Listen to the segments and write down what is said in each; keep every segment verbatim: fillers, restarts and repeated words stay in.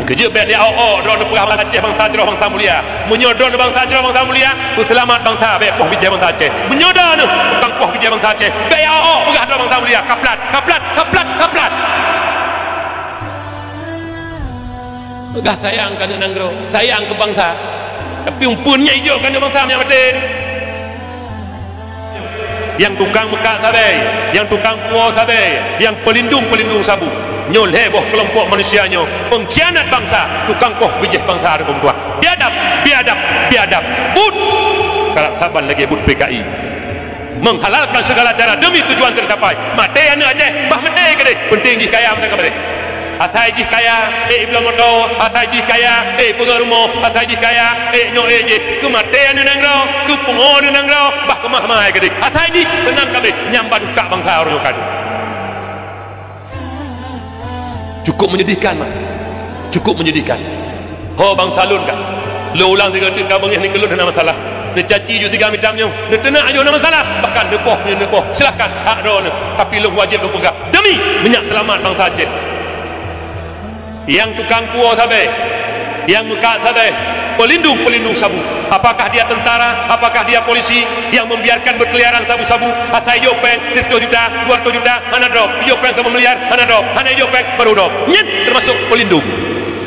Keujeuet bèk ya o-o droeneuh peugah bansa Aceh bansa jroh bansa mulia. Meunyoe droeneuh bansa jroh bansa mulia, peuseulamat bansa, bèk poh bijèh bansa Aceh. Meunyoe droeneuh tukang poh bijèh bansa Aceh, bèk ya o-o peugah droeneuh bansa mulia. Kaplat, kaplat, kaplat, kaplat. Peugah sayang keu aneuk nanggroe, sayang keu bansa. Tapi umpeuen nyan ijok keu aneuk bansa nyan maté. Nyang tukang meukat sabe, nyang tukang puwoe sabe, nyang peulindong-peulindong sabu. Nyoe lhèe boh keulompok manusia nyoe peungkhianat bansa, tukang poh bijèh bansa, dukong tuha. Biadab, biadab, biadab. Buet! Karab saban lagèe buet P K I. Menghalalkan segala cara demi tujuan tercapai. Maté aneuk Aceh, bah maté keudeh. Penting jih kaya meunan ka maté. Asai jih kaya, ék bloe moto, asai jih kaya, ék peugöt rumoh, asai jih kaya, ék nyoe, ék jéh. Keu maté aneuk nanggroe, keu pungo aneuk nanggroe, bah keumah-mah keudeh. Asai jih, seunang ka abéh, nyang ban utak bansa uroe nyoe ka. Cukup menyedihkan, mak. Cukup menyedihkan. Ho bansa lôn ka. Lôn ulang sigoe teuk ka beungéh nibak keu lôn hana masalah. Neucaci ju siga mitam nyoe, neuteunak ju hana masalah. Bahkan neupoh nyoe neupoh, silakan, hak droeneuh. Tapi lôn wajéb lôn peugah demi meunyak seulamat bansa Aceh. Nyang tukang puwoe sabe, nyang meukat sabe, pelindung-pelindung sabu. Apakah dia tentara, apakah dia polisi yang membiarkan berkeliaran sabu-sabu, asai jok péng seratus juta, dua ratus juta, hana drop, jok péng satu miliar, hana drop, hana jok péng, baru drop. Nyan termasuk pelindung.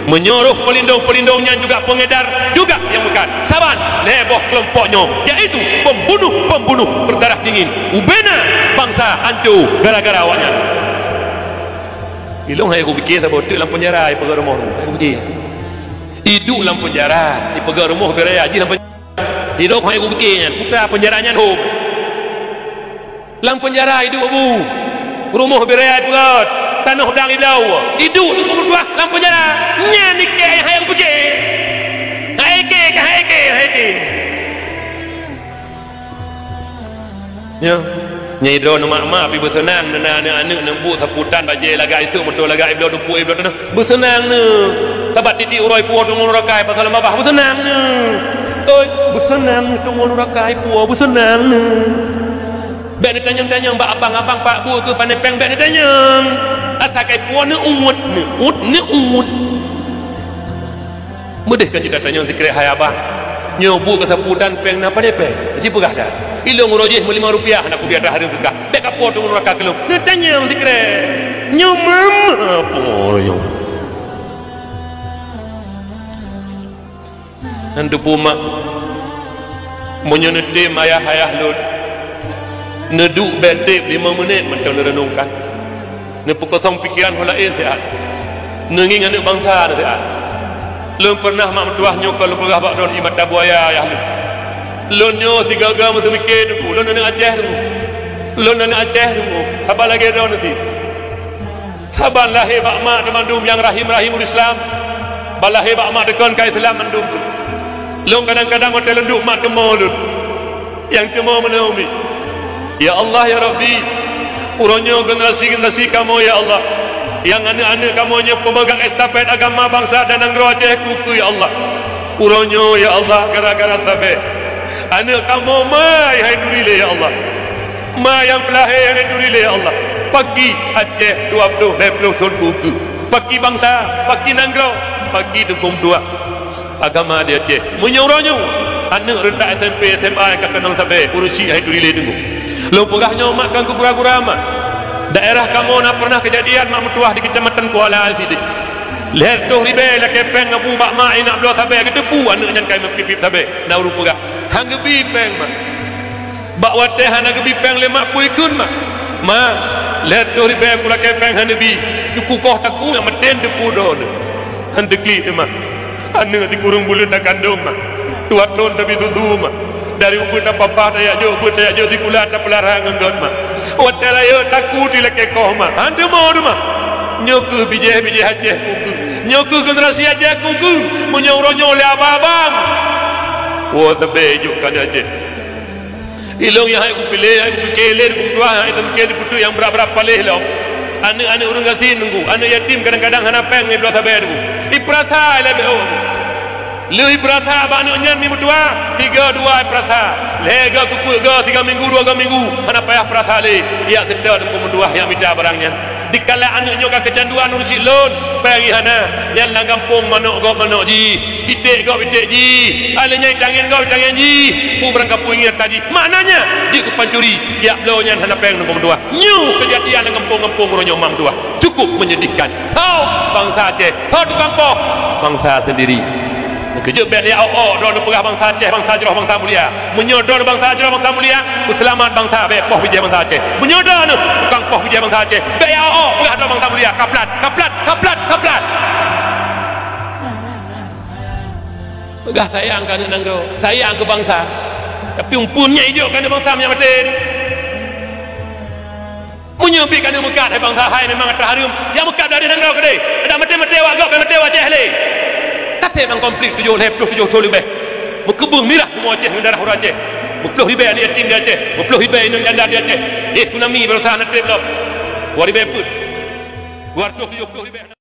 Meunyoe roh pelindung-pelindung nyan juga pengedar, juga nyang meukat. Saban lhèe boh keulompok nyoe, yaitu pembunuh-pembunuh berdarah dingin. Ubena bansa hanco gara-gara awaknyan. Ilôn hai kupike saboh teuk lam penjara, ipeugöt rumoh, hai kupike. Iduek lam penjara, ipeugöt rumoh, beu raya jih lam penjara. Ilôn hai kupike nyan, putra penjara nyan hom. Lam penjara iduek bu. Rumoh beu raya ipeugöt, tanoh dang ibloe. Iduek teungku meutuah lam penjara. Nyan ikek hai kupike. Hai ikek, hai ikek, hai ikek. Nyoe, nyang droeneuh mak-mak pih beuseunang, neuna aneuk-aneuk neubuet sapu tan bajèe lagak iseuek, moto lagak ibloe, dumpuk ibloe tanoh. Beuseunang neuh. Sabab tiep-tiep uroe ipuwoe teungoh nuraka, pasal babah beuseunang neuh. Oi, beuseunang neuh teungoh nuraka ipuwoe, beuseunang neuh. Bèk neutanyong-tanyong bak abang-abang, pak bu keu pané péng, bèk neutanyong. Asai ka ipuwoe neuuet, neuuet, neuuet. Meudeh kan jeuet tatanyong sikrek, hai abang, nyoe buet keu sapu tan péng na pané péng? Sipeugah that. Ilôn uroe jih meulimong rupiah hana kubiet tahareuem keu kah. Bèk kapoh teungoh nuraka keu lôn. Neutanyong sikrek. Nyoe mama po nyoe. Nyan teupeu mak. Meunyoe neutem ayah-ayah lôn, neuduek bèk teb limong minét mantong neureunongkan. Neupeukosong pikeran ho laén siat. Neungieng aneuk bansa neuh siat. Lôn peureunah mak meutuah nyoe ka lôn peugah bak droeneuh, i mata buaya ayah lôn. Lôn nyoe sigaga meuseumike teungku, lôn aneuk Aceh teungku. Lôn aneuk Aceh teungku. Saban lagèe droeneuh cit. Saban lahé bak mak teumandum nyang rahim-rahim ureueng Islam. Ban lahé bak mak teukon ka Islam mandum. Lôn kadang-kadang watèe lôn duek mak teumo lôn. Nyang teumo meunan umi. Ya Allah, ya Rabbi, uroe nyoe generasi-generasi kamoe, ya Allah, nyang aneuk-aneuk kamoe nyoe pemegang estafet agama bansa dan nanggroe Aceh keu-keu, ya Allah. Uroe nyoe, ya Allah, gara-gara sabe aneuk kamoe mai hai turi lé, ya Allah. Ma nyang peulahé hai turi lé, ya Allah. Paki Aceh dua ploh lhèe ploh thon keu-keu. Paki bansa, paki nanggroe, paki teungku meutuah. Agama di Aceh. Meunyoe uroe nyoe, aneuk reuntak S M P, S M A nyang ka keunong sabe, ureueng chik hai turi lé teungku. Lôn peugah nyoe mak, kon keu gura-gura mak. Daerah kamoe na pernah keujadian mak meutuah di Kecamatan Kuala sideh. Lhèe reutôh ribèe lakèe péng ngon bu bak mak, inak bloe sabe, geuteupeue aneuk nyan ka meupiep-piep sabe. Na ureueng peugah, "Han geubi péng mak." Bak watèe hana geubi péng lé mak, peue ikheun mak? "Ma, lhèe reutôh ribèe kulakèe péng hana bi, kukoh takue nyang meuteun teupeu droeneuh." Han teuklik teuma. Aneuk sikureueng buleuen takandong mak. Dua thon tabi susu mak. Dari ubeut tapapah tajak jok, ubeut tajak jok sikula tapeulara ngon göt mak. Watèe rayeuk takue tilakèe koh mak. Han teumo teuma. Nyoe keuh bijèh-bijèh Aceh keu-keu. Nyoe keuh generasi Aceh keu-keu. Meunyoe uroe nyoe lé abang-abang, woe sabe jok keu aneuk Aceh. Ilôn nyang hai kupiléh, hai kupike lé, dukong tuha, hai tamike di putôh nyang brat-brat paléh lom. Aneuk-aneuk ureueng gasien teungku, aneuk yatim kadang-kadang hana péng lé bloe sabe teungku. Ipeurasa lé bèk oh. Lheueh ipeurasa bak aneuk nyan mi meutuah, tiga dua ipeurasa. Lhèe ga, keupeuet ga, tiga minggu, dua ga minggu, hana payah peurasa lé. Jak seutôt teungku meutuah, jak mita barang nyan. Dikala aneuk nyoe ka keucanduan ureuëng syiek lôn, péng hana, nyan lam gampông manok gob manok jih, piték gob piték jih, alé nyang tangen gob tangen jih, peue barang ka peue ingat ka jih. Maknanya, jeuet keu pancuri, jak bloe nyan hana péng ngon meutuah. Nyoe keujadian lam gampông-gampông uroe nyoe, meutuah. Cukup menyedihkan. Tho bansa Aceh, tho tukang poh, bansa sendiri. Meukeujeuet bék jak ôk-ôk droeneuh peugah bansa Aceh bansa jroh bansa mulia. Meunyoe droeneuh bansa jroh bansa mulia, peuseulamat bansa, bék poh bijéh bansa Aceh. Meunyoe droeneuh tukang poh bijéh bansa Aceh, bék jak ôk-ôk peugah droe bansa mulia. Kaplat, kaplat, kaplat, kaplat. Peugah sayang keu aneuk nanggroe, sayang keu bansa. Tapi umpun nyan ijok keu aneuk bansa meunyo maté. Meunyoe pih ka neumeukat hai bansa hai, memang atra hareuem. Nyang meukat dari nanggroe keudeh. Adak maté-maté awak gob, maté awak Aceh lé. Ka sép nyang konflik tujoh lhée ploh tujoh thon leubeh. Meukeubeueng mirah bumoe Aceh ngon darah ureuëng Aceh. Meuploh ribée aneuk yatim di Aceh. Meuploh ribée inong janda di Aceh. Eh, tsunami baroesa na treb lom. Dua ribée peuet. Dua ratus tujoh ploh ribée.